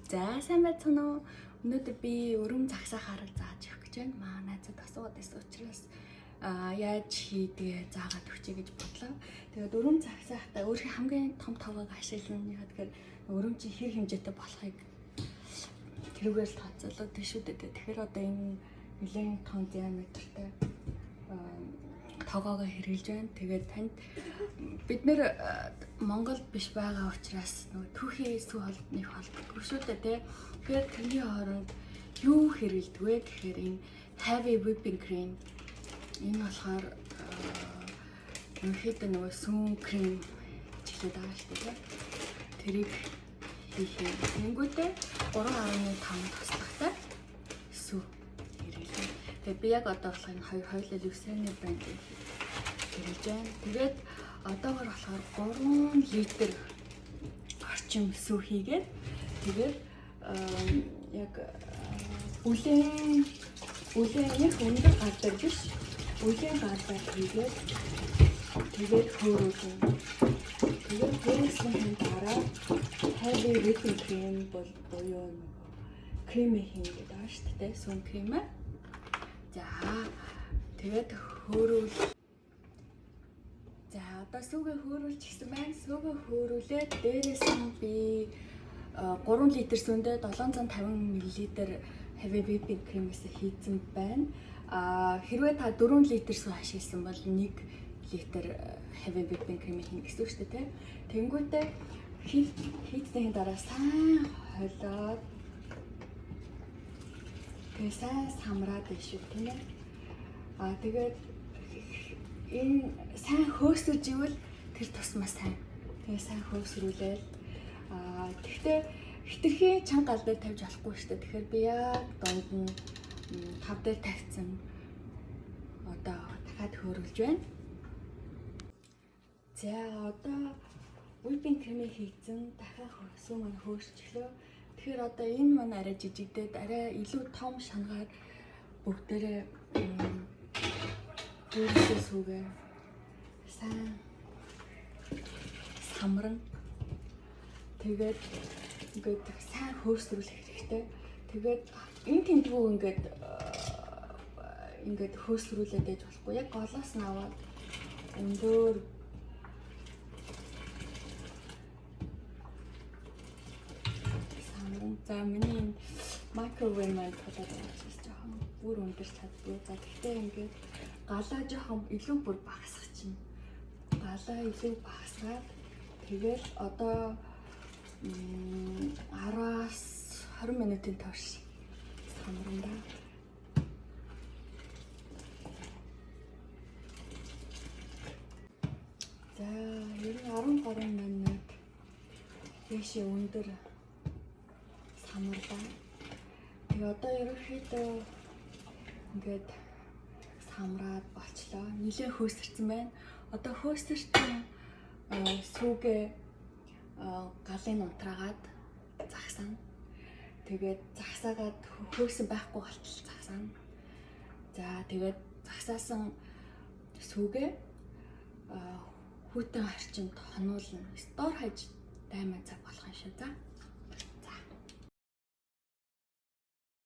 За сайн байцгаана уу? Өнөөдөр би өрөм загсаах арга зааж өгөх гэж байна. Маа найзад асууад байсан учраас яаж хийдгээ заагаад өгчэй гэж бодлоо. Тэгээд өрөм загсаахтаа өөрийнхөө хамгийн том тоогоог ашиглана. Яг тэгэхээр өрөм чи хэр хэмжээтэй болохыг тэрүүгээр л тооцоолоод тийм шүү дээ. Тэгэхээр одоо энэ нэлээд том диаметртэй тоогоогоо хэрэглэж байна. Тэгээд танд бид нэр Монголд биш байгаа учраас нөгөө түүхий сүү холбооны холбогдгүй шүү дээ, тий. Тэгэхээр тэрний хооронд юу хэрэглэдэг вэ гэхээр энэ heavy whipping cream, энэ болохоор ерөнхийдөө нөгөө сүүн крем чиглээд байгаа шүү дээ, тий. Тэрийг хийх юм. Тэнгүүтээ 3.5 туслахтай сүү хэрэглэв. Тэгээд би яг одоо болохоор энэ хоёр хоёулаа Lucerne брэндийг хэрэглэж байна. Тэгээд одоогор болохоор 3 литр орчим сүү хийгээд, тэгээд яг бүлээн бүлээн их өндөр гал дээр биш, бүлээн гал дээр хийгээд, тэгээд хөөрүүлнэ. Тэгээд хөөрүүлсний дараа heavy whipping cream бол буюу нөгөө крем хийнэ гэдэг байгаа шүү дээ. Сүүн крем. За, тэгээд хөөрүүл. За, одоо сүүгээ хөөрүүлчихсэн байна. Сүүгээ хөөрүүлээд дээрээс нь би 3 литр сүүндээ 750 мл heavy whipping cream-ээс хийцэн байна. А хэрвээ та 4 литр сүү ашигласан бол 1 литр heavy whipping cream хийнэ гэсэн үг шүү дээ, тийм. Тэнгүүтээ хийцсэний дараа сайн холиод, тэгээ сайн самраад байна шүү, тийм ээ. А тэгээд энэ сайн хөөсөж ивэл тэр тусмаа сайн. Тэгээ сайн хөөсрүүлээл. А тэгтээ хэтэрхий чанга гал дээр тавьж болохгүй шүү дээ. Тэгэхээр би яг дунд нь тав дээр тавьсан. Одоо дахиад хөөрүүлж байна. За, одоо whipping cream хийцэн, дахиад сүү маань хөөрчлөө. Тэгэхээр одоо энэ маань арай жижигдээд, арай илүү том шанагаар бүгдээрээ хөөрсөн сүүгээ сайн самран. Тэгээд ингээд сайн хөөсрүүлэх хэрэгтэй. Тэгээд энэ тэндгүү ингээд ингээд хөөсрүүлээд байж болохгүй. Яг голоос нь аваад өндөр самран. За, миний энэ microwave маань толоод байгаа учраас жоохон бүр өндөр чаддгүй. За, тэгтээ ингээд галаа жоохон илүү бүр багасгах чинь. Галаа илүү багасгаад, тэгэл одоо 10-аас 20 минутын турш самран да. За, ер нь 13 минут дээшээ өндөр самарлаа. Тэгээ одоо ерөнхийдөө ингээд самраад болчлоо. Нилээ хөөсөрсөн байна. Одоо хөөсөрсөн сүүгээ галын унтраагаад загсаана. Тэгээд загсаагаад хөөсөн байхгүй болтол загсаана. За, тэгээд загсаасан сүүгээ хүйтэн орчинд хонуулна. Доор хаяж 8 цаг болох юм шиг. За.